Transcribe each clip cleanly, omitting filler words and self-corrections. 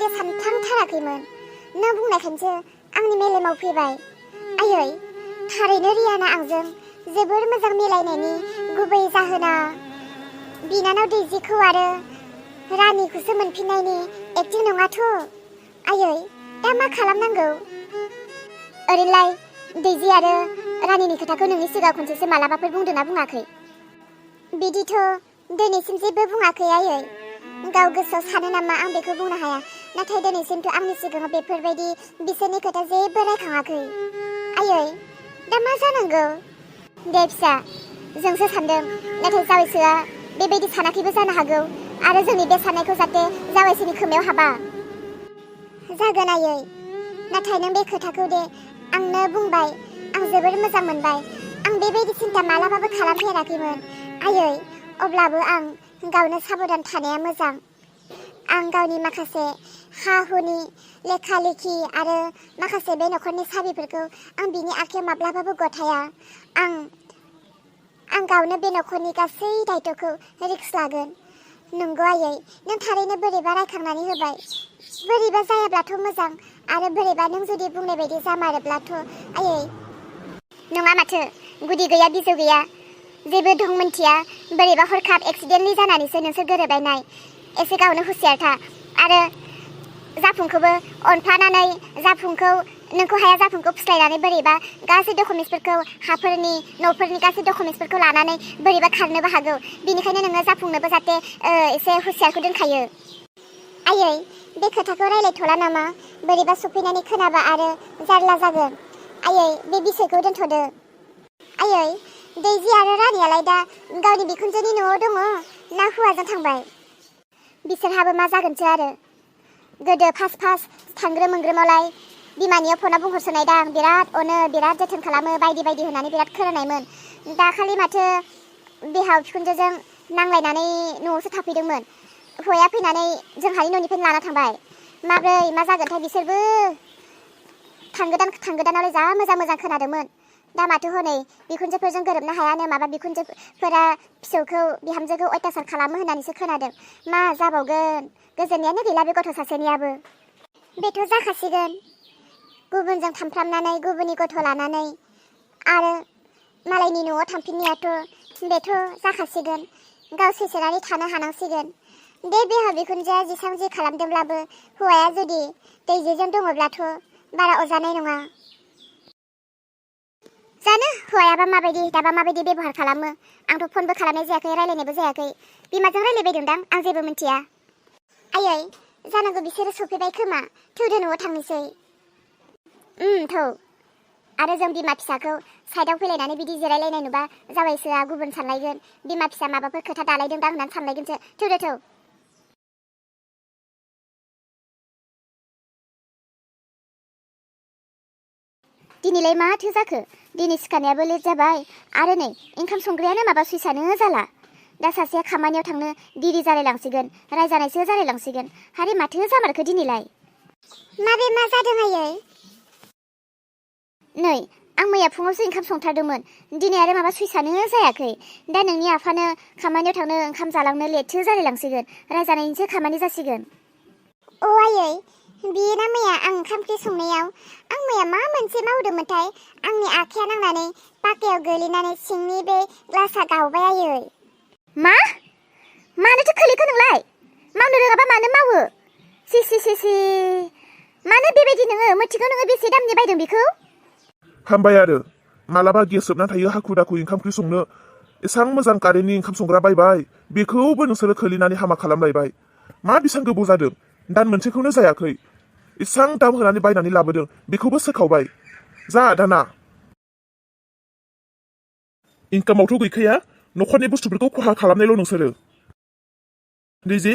दे सानफ्लांथाराखैमोन। नों बुंनायखायसो आंनि मेलेमाव फैबाय। आयै, थारैनो रियाना आंजों जोबोर मोजां मिलायनायनि गुबै जाहोना बिनानाव दैजिखौ आरो रानिखौसो मोनफिननायनि एक्टिं नङाथ'। आयै, दा मा खालामनांगौ? ओरैनोलाय दैजि आरो रानिनि खोथाखौ नोंनि सिगाङाव खनसेसो मालाबाफोर बुंदोंना बुङाखै? बिदिथ' दिनैसिम जेबो बुङाखै आयै। गाव गोसोआव सानो नामा आं बेखौ बुंनो हाया, नाथाय दिनैसिमथ' आंनि सिगाङाव बेफोरबायदि बिसोरनि खोथा जेबो रायखाङाखै। आयै, दा मा जानांगौ? दे फिसा, जोंसो सानदों, नाथाय जावैसोआ बेबायदि सानाखैबो जानो हागौ आरो जोंनि बे साननायखौ जाहाथे जावैसोनि खोमायाव हाबा। जागोन आयै, नाथाय नों बे खोथाखौ दे आंनो बुंबाय, आं जोबोर मोजां मोनबाय। आं बेबायदि सिन्था मालाबाबो खालामफेराखैमोन। आयै, अब्लाबो आं गावनो साबधान थानाया मोजां। आं गावनि माखासे हा-हुनि लेखा लेखि आरो माखासे बे नखरनि साबिफोरखौ आं बिनि आखायाव माब्लाबाबो गथाया। आं गावनो बे नखरनि गासै दायित्वखौ रिक्स लागोन। नंगौ आयै, नों थारैनो बोरैबा रायखांनानै होबाय। बोरैबा जायाब्लाथ' मोजां, आरो बोरैबा नों जुदि बुंनाय बायदि जामारोब्लाथ' आयै। नङा माथो, गुदि गैया बिजौ गैया, जेबो दं मोनथिया, बोरैबा हरखाब एक्सिडेन्टलि जानानैसो नोंसोर गोरोबलायनाय। एसे गावनो हुसियार था, आरो जाफुंखौबो अनफ्लानानै नोंखौ हाया जाफुंखौ फुस्लायनानै बोरैबा गासै डकुमेन्ट्सफोरखौ, हाफोरनि न'फोरनि गासै डकुमेन्ट्सफोरखौ लानानै बोरैबा खारनोबो हागौ। बिनिखायनो नोङो जाफुंनोबो जाहाथे एसे हुसियारखौ दोनखायो। आयै, बे खोथाखौ रायलायथ'ला नामा? बोरैबा सफैनानै खोनाबा आरो जारला जागोन। आयै, बे बिसयखौ दोनथ'दो। आयै, दैजि आरो रानियालाय दा गावनि बिखुनजोनि न'आव दङ ना हौवाजों थांबाय? बिसोरहाबो मा जागोनसो आरो। गोदो फार्स्ट थांग्रोम मोनग्रोमावलाय बिमानियाव फनाव बुंहरसोनाय दां, बिराद अनो, बिराद जोथोन खालामो, बायदि बायदि होननानै बिराद खोनानायमोन। दाखालि माथो बिहाव बिखुनजोजों नांलायनानै न'आवसो थाफैदोंमोन। हौवाया फैनानै जोंहानि न'निफ्रायनो लाना थांबाय। माब्रै मा जागोनथाय बिसोरबो। थांगोदानावलाय जा मोजां मोजां खोनादोंमोन। दा माथो हनै बिखुनजोफोरजों गोरोबनो हायानो, माबा बिखुनजोफोरा फिसौखौ बिहामजोखौ अयथासार खालामो होननानैसो खोनादों। मा जाबावगोन, गोजोननायानो गैला बे गथ' सासेनियाबो। बेथ' जाखासिगोन, गुबुनजों थांफ्रामनानै गुबुननि गथ' लानानै आरो मालायनि न'आव थांफिननायाथ' बेथ' जाखासिगोन। गाव सैसोनानै थानो हानांसिगोन। बे बिहाव बिखुनजोआ जेसां जि खालामदोंब्लाबो हौवाया जुदि दैजिजों दङब्लाथ' बारा अरजानाय नङा। जानो हौवायाबा दाबा माबायदि बेबहार खालामो। आंथ' फनबो खालामनाय जायाखै, रायलायनायबो जायाखै। बिमाजों रायलायबायदोंदां, आं जेबो मिथिया। आयै, जानांगौ बिसोरो सफैबाय खोमा। थौदो न'आव थांनोसै। थौ। आरो जों बिमा फिसाखौ साइडआव फैलायनानै बिदि जिरायलायनाय नुबा जावैसोआ गुबुन सानलायगोन। बिमा फिसा माबाफोर खोथा दालायदोंदां होननानै सानलायगोनसो। थौदो थौ। दिनैलाय माथो जाखो? दिनै सिखारनायाबो लेट जाबाय, आरो नै ओंखाम संग्रायानो माबा सुइसानो जाला। दा सासेया खामानियाव थांनो दिरि जालायलांसिगोन, रायजानायसो जालायलांसिगोन। हारे माथो जामारखो दिनैलाय? माबे मा जादों आयै? नै आं मैया फुङावसो ओंखाम संथारदोंमोन, दिनै आरो माबा सुइसानो जायाखै। दा नोंनि आफानो खामानियाव थांनो ओंखाम जालांनो लेटसो जालायलांसिगोन, रायजानायनिसो खामानि जासिगोन। अ आयै, बेना मैया आं ओंखाम ओंख्रि संनायाव आं मैया मा मोनसे मावदोंमोनथाय, आंनि आखाया नांनानै पाकायाव गोलैनानै सिंनि बे ग्लासा गावबाय आयै। मा? मानोथो खोलैखो नोंलाय? मावनो रोङाबा मानो मावो? सि मानो बेबायदि नोङो? मिथिगौ नोङो बेसे दामनि बायदों बेखौ? हामबाय आरो, मालाबा गेस जोबना थायो हाखु दाखु ओंखाम ओंख्रि संनो। एसां मोजां कारेन्टनि ओंखाम संग्रा बायबाय, बेखौबो नोंसोरो खोलिनानै हामा खालामलायबाय। मा बेसां गोबाव जादों? दान मोनसेखौनो जायाखै। एसां दाम होनानै बायनानै लाबोदों, बेखौबो सोखावबाय। जा दाना। इनकामावथ' गैखाया, नखरनि बुस्थुफोरखौ खहा खालामनायल' नोंसोरो। दैजि,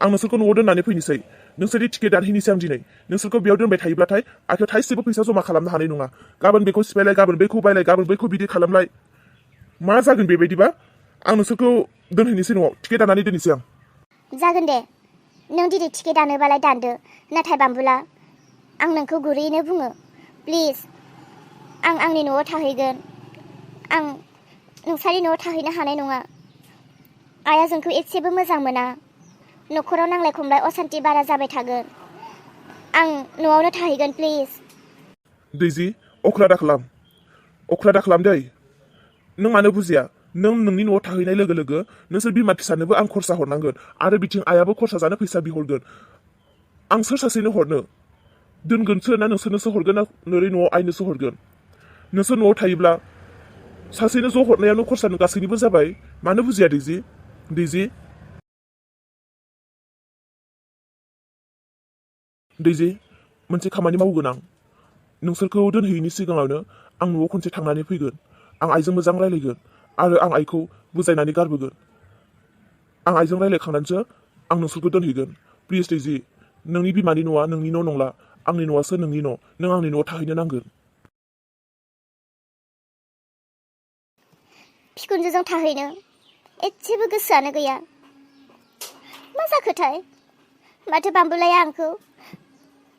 आं नोंसोरखौ न'आव दोननानै फैनोसै। नोंसोरनि टिकेट दानहैनोसै आं दिनै। नोंसोरखौ बेयाव दोनबाय थायोब्लाथाय आखायाव थाइसेबो फैसा जमा खालामनो हानाय नङा। गाबोन बेखौ सिफायलाय, गाबोन बैखौ बायलाय, गाबोन बैखौ बिदि खालामलाय। मा जागोन बेबायदिबा? आं नोंसोरखौ दोनहैनोसै न'आव, टिकेट दाननानै दोनहैसै आं। जागोन दे, नों दिनै टिकेट दानोबालाय दानदो। नाथाय बाम्बुला, आं नोंखौ गुरैयैनो बुङो, प्लिज, आं आंनि न'आव थाहैगोन। आं नोंसानि न'आव थाहैनो हानाय नङा। आइया जोंखौ एसेबो मोजां मोना। न'खराव नांलाय खमलाय असान्ति बारा जाबाय थागोन। आं न'आवनो थाहैगोन प्लिज। दैजि अख्रा दा खालाम दै। नों मानो बुजिया? नों नोंनि न'आव थाहैनाय लोगो लोगो नोंसोर बिमा फिसानोबो आं खरसा हरनांगोन आरो बिथिं आइयाबो खरसा जानो फैसा बिहरगोन। आं सोर सासेनो हरनो? दोनगोनसो ना नोंसोरनोसो हरगोन ना नोरै न'आव आइनोसो हरगोन? नोंसोर न'आव थायोब्ला सासेनो ज' हरनायानो खरसा गासैनिबो जाबाय। मानो बुजिया दैजि? दैजि मोनसे खामानि मावगोन आं। नोंसोरखौ दोनहैयैनि सिगाङावनो आं न'आव खनसे थांनानै फैगोन। आं आइजों मोजां रायलायगोन आरो आं आइखौ बुजायनानै गारबोगोन। आं आइजों रायलायखांनानैसो आं नोंसोरखौ दोनहैगोन। प्लिज दैजि, नोंनि बिमानि न'आ नोंनि न' नंला, आंनि न'आसो नोंनि न'। नों आंनि न'आव थाहैनो नांगोन। बिखुनजोजों थाहैनो एसेबो गोसोआनो गैया। मा जाखोथाय? माथो बाम्बुलाया आंखौ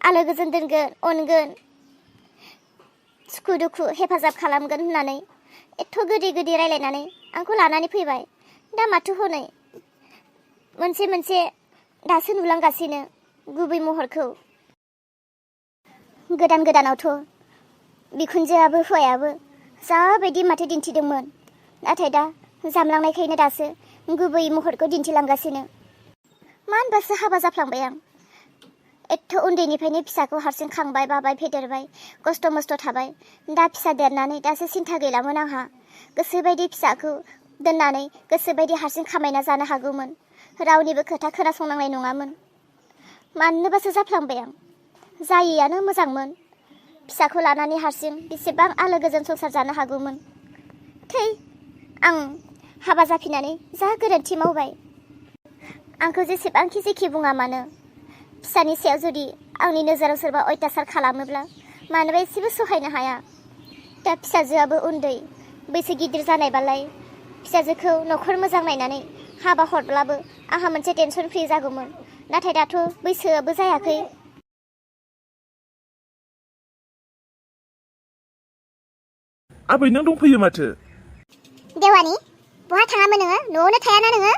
आलो गोजोन दोनगोन, अनगोन, सुखु दुखु हेफाजाब खालामगोन होननानै एथ' गोदै गोदै रायलायनानै आंखौ लानानै फैबाय। दा माथो हनै मोनसे मोनसे दासो नुलांगासिनो गुबै महरखौ। गोदानावथ' बिखुनजोआबो हौवायाबो जाबायदि माथो दिन्थिदोंमोन, नाथाय दा जामलांनायखायनो दासो गुबै महरखौ दिन्थिलांगासिनो। मा होनबासो हाबा जाफ्लांबाय आं। एथ' उन्दैनिफ्रायनो फिसाखौ हारसिं खांबाय बाबाय फेदेरबाय, खस्थ' मस्थ' थाबाय। दा फिसा देरनानै दासो सिन्था गैलामोन आंहा। गोसोबायदि फिसाखौ दोननानै गोसोबायदि हारसिं खामायना जानो हागौमोन। रावनिबो खोथा खोनासंनांनाय नङामोन। मानोबासो जाफ्लांबाय आं। जायैयानो मोजांमोन। फिसाखौ लानानै हारसिं बेसेबां आलो गोजोन संसार जानो हागौमोन। थै, आं हाबा जाफिननानै जा गोरोन्थि मावबाय। आंखौ जेसेबांखि जेखि बुङा मानो, फिसानि सायाव जुदि आंनि नोजोराव सोरबा अयथासार खालामोब्ला मानोबा एसेबो सहायनो हाया। दा फिसाजोआबो उन्दै, बैसो गिदिर जानायबालाय फिसाजोखौ न'खर मोजां नायनानै हाबा हरब्लाबो आंहा मोनसे टेनसन फ्रि जागौमोन। नाथाय दाथ' बैसोआबो जायाखै। आबै नों दंफैयो माथो। देवानि, बहा थाङामोन नोङो? न'आवनो थायाना नोङो?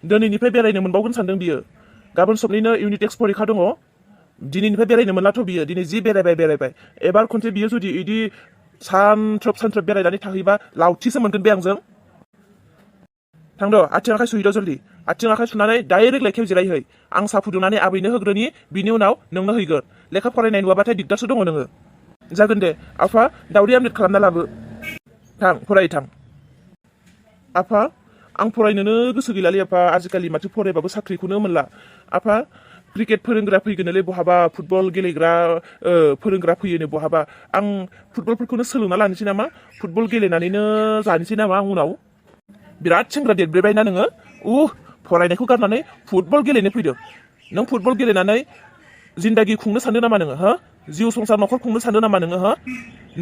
दिनैनिफ्राय बेरायनो मोनबावगोन सानदों बियो। गाबोन सबनिनो इउनिट टेस्ट परिखा दङ। दिनैनिफ्राय बेरायनो मोनलाथ' बियो। दिनै जि बेरायबाय। एबार खनसे बियो जुदि इदि सानथ्रोब बेरायनानै थाहैबा लावथिसो मोनगोन बे आंजों। थांद' आथिं आखाइ सुहैद' जल्दि। आथिं आखाइ सुनानै डाइरेक्ट लेखायाव जिरायहै। आं साहा फुदुंनानै आबैनो होग्रोनि, बिनि उनाव नोंनो हैगोन। लेखा फरायनाय नुवाबाथाय दिगदारसो दङ नोङो। जागोन दे आफा, दावदै आमलेट खालामना लाबो। थां। आफा, आं फरायनोनो गोसो गैलालै आफा। आजिखालि माथो फरायबाबो साख्रिखौनो मोनला। आफा, क्रिकेट फोरोंग्रा फैगोनलै बहाबा, फुटबल गेलेग्रा फोरोंग्रा फैयोनो बहाबा। आं फुटबलफोरखौनो सोलोंना लानोसै नामा? फुटबल गेलेनानैनो जानोसै नामा आं उनाव? बिराद सेंग्रा देरब्रेबायना नोङो। फरायनायखौ गारनानै फुटबल गेलेनो फैदों। नों फुटबल गेलेनानै जिन्दागि खुंनो सानदों नामा नोङो? जिउ संसार न'खर खुंनो सानदों नामा नोङो?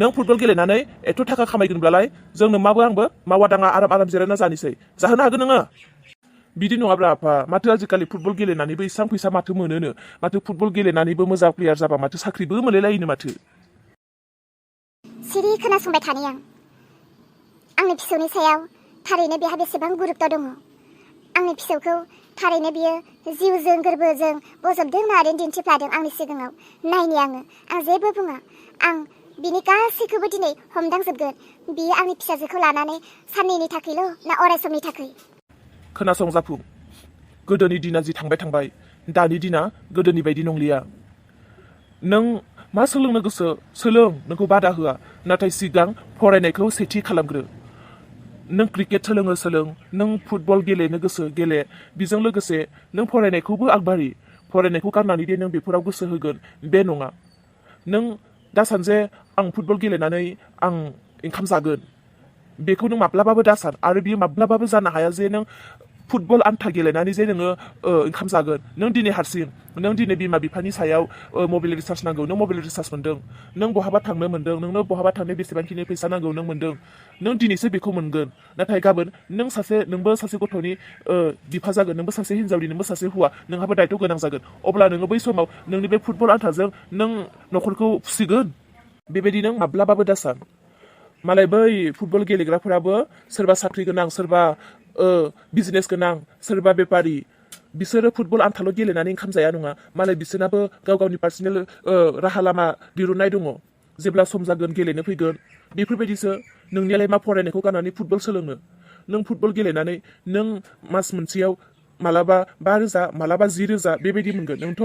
नों फुटबल गेलेनानै एथ' थाखा खामायगोनब्लालाय जोंनो आंबो मावा दाङा आराम जिरायना जानोसै। जाहोनो हागोन नोङो? बिदि नङाब्रा आफा, माथो आजिखालि फुटबल गेलेनानैबो इसां फैसा माथो मोनोनो। माथो फुटबल गेलेनानैबो मोजां प्लेयार जाबा माथो साख्रिबो मोनलायलायोनो माथो। सिरि खोनासंबाय थानि आं। आंनि फिसौनि सायाव थारैनो बेहा बेसेबां गुरुत्व दङ। आंनि फिसौखौ थारैनो बियो जिउजों गोरबोजों बजबदों होननानै दिन्थिफ्लादों आंनि सिगाङाव। नायनि आं जेबो बुङा। आं बिनि गासैखौबो दिनै हमदांजोबगोन। बियो आंनि फिसाजोखौ लानानै साननैनि थाखायल' ना अराय समनि थाखाय? खोनासं जाफुं, गोदोनि दिना जि थांबाय, दानि दिना गोदोनि बायदि नंलिया। नों मा सोलोंनो गोसो सोलों, नोंखौ बादा होआ। नाथाय सिगां फरायनायखौ सेथि खालामग्रो। नों क्रिकेट सोलों, नों फुटबल गेलेनो गोसो गेले। बेजों लोगोसे नों फरायनायखौबो आगबारि। फरायनायखौ गारनानै दे नों बेफोराव गोसो होगोन बे नङा। नों दा सान जे आं फुटबल गेलेनानै आं ओंखाम जागोन, बेखौ नों माब्लाबाबो दा सान। आरो बियो माब्लाबाबो जानो हाया जे नों फुटबल आन्था गेलेनानै जे नोङो ओंखाम जागोन। नों दिनै हारसिं, नों दिनै बिमा बिफानि सायाव मबाइल रिसार्ज नांगौ, नों मबाइल रिसार्ज मोन्दों। नों बहाबा थांनो मोन्दों, नोंनो बहाबा थांनो बेसेबांखिनि फैसा नांगौ नों मोन्दों। नों दिनैसो बेखौ मोनगोन। नाथाय गाबोन नोंबो सासे गथ'नि बिफा जागोन, नोंबो सासे हिनजावनि, नोंबो सासे हौवा, नोंहाबो दायथ' गोनां जागोन। अब्ला नोङो बै समाव नोंनि बे फुटबल आन्थाजों नों न'खरखौ फिसिगोन? बेबायदि नों माब्लाबाबो दा सान। मालाय बै फुटबल गेलेग्राफोराबो सोरबा साख्रि गोनां, सोरबा बिजनेस गोनां, सोरबा बेपारि, बिसोरो फुटबल आन्थाल' गेलेनानै ओंखाम जाया नङा मालाय बिसोरनाबो गाव गावनि पार्सनेल राहा लामा दिरुननाय दङ जेब्ला सम जागोन गेलेनो फैगोन बेफोरबायदिसो नोंनियालाय मा फरायनायखौ गारनानै फुटबल सोलोंनो नों फुटबल गेलेनानै नों मास मोनसेयाव मालाबा 5,000 मालाबा 10,000 बेबायदि मोनगोन नोंथ'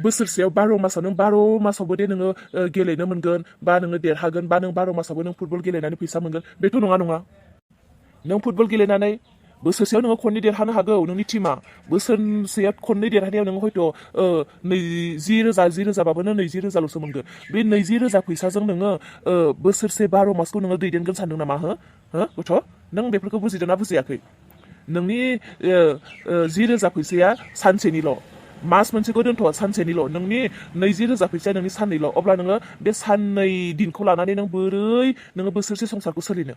बोसोरसेयाव 12 मासाव नों 12 मासावबो दे नोङो गेलेनो मोनगोन बा नोङो देरहागोन बा नों 12 मासावबो नों फुटबल गेलेनानै फैसा मोनगोन बेथ' नङा नों फुटबल गेलेनानै बोसोरसेयाव नोङो खननै देरहानो हागौ नोंनि टिमा बोसोरसेयाव खननै देरहानायाव नोङो हयथ' 20,000 बाबो नों 20,000ल'सो मोनगोन बे 20,000 फैसाजों नोङो बोसोरसे 12 मासखौ नोङो दैदेनगोन सानदों नामा हो गथ' नों बेफोरखौ बुजिदोंना बुजियाखै नोंनि 10,000 फैसाया सानसेनिल' मास मोनसेखौ दोनथ' सानसेनिल' नोंनि 20,000 फैसाया नोंनि साननैल' अब्ला नोङो बे साननै दिनखौ लानानै नों बोरै नोङो बोसोरसे संसारखौ सोलिनो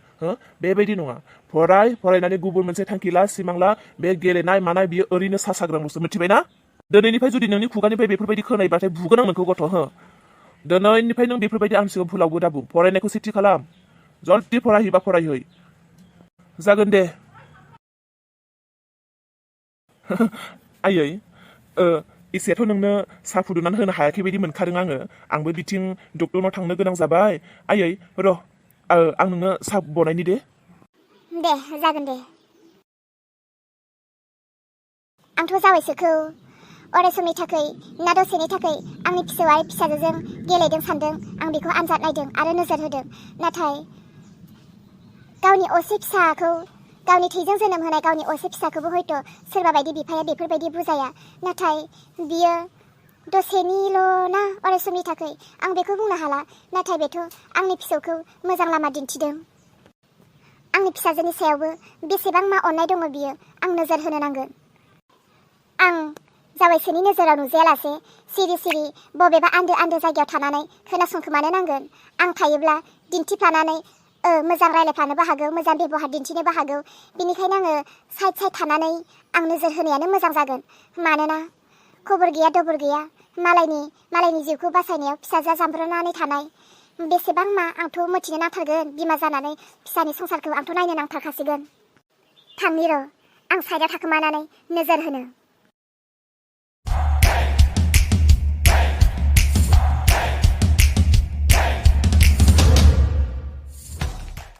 बेबायदि नङा फरायनानै गुबुन मोनसे थांखि ला सिमां ला बे गेलेनाय मानाय बियो ओरैनो सा साग्रांल'सो मिथिबायना दिनैनिफ्राय जुदि नोंनि खुगानिफ्राय बेफोरबायदि खोनायोब्लाथाय बुगोन आं नोंखौ गथ' दिनैनिफ्राय नों बेफोरबायदि आंनि सिगाङाव भुलावबो दाबुं फरायनायखौ सेथि खालाम जल्दि फरायहैबा फरायहै जागोन दे आयै एसेथ' नोंनो साहा फुदुंनानै होनो हायाखै बायदि मोनखादों आंबो बिथिं डक्टरनाव थांनो गोनां जाबाय आयै र' आं नोंनो साहा बनायनि दे जागोन दे आंथ' जावैसोखौ अराय समनि थाखाय ना दसेनि थाखाय आंनि फिसौ आरो फिसाजोजों गेलेदों सानदों आं बेखौ आनजाद नायदों आरो नोजोर होदों नाथाय गावनि असे फिसाखौ गावनि थैजों जोनोम होनाय गावनि असे फिसाखौबो हयथ' सोरबा बायदि बिफाया बेफोरबायदि बुजाया नाथाय बियो दसेनिल' ना अराय समनि थाखाय आं बेखौ बुंनो हाला नाथाय बेथ' आंनि फिसौखौ मोजां लामा दिन्थिदों आंनि फिसाजोनि सायावबो बेसेबां मा अननाय दङ बियो आं नोजोर होनो नांगोन आं जावैसोनि नोजोराव नुजायालासे सिरि बबेबा आन्दो जायगायाव थानानै खोनासंखोमानो नांगोन आं थायोब्ला दिन्थिफ्लानानै मोजां रायलायफ्लानोबो हागौ मोजां बेबहार दिन्थिनोबो हागौ बेनिखायनो आङो साइड थानानै आं नोजोर होनायानो मोजां जागोन मानोना खबर गैया दबर गैया मालायनि जिउखौ बासायनायाव फिसाजोआ जामब्रनानै थानाय बेसेबां मा आंथ' मिथिनो नांथारगोन बिमा जानानै फिसानि संसारखौ आंथ' नायनो नांथारखासिगोन थांनि र' आं साइडआव थाखोमानानै नोजोर होनो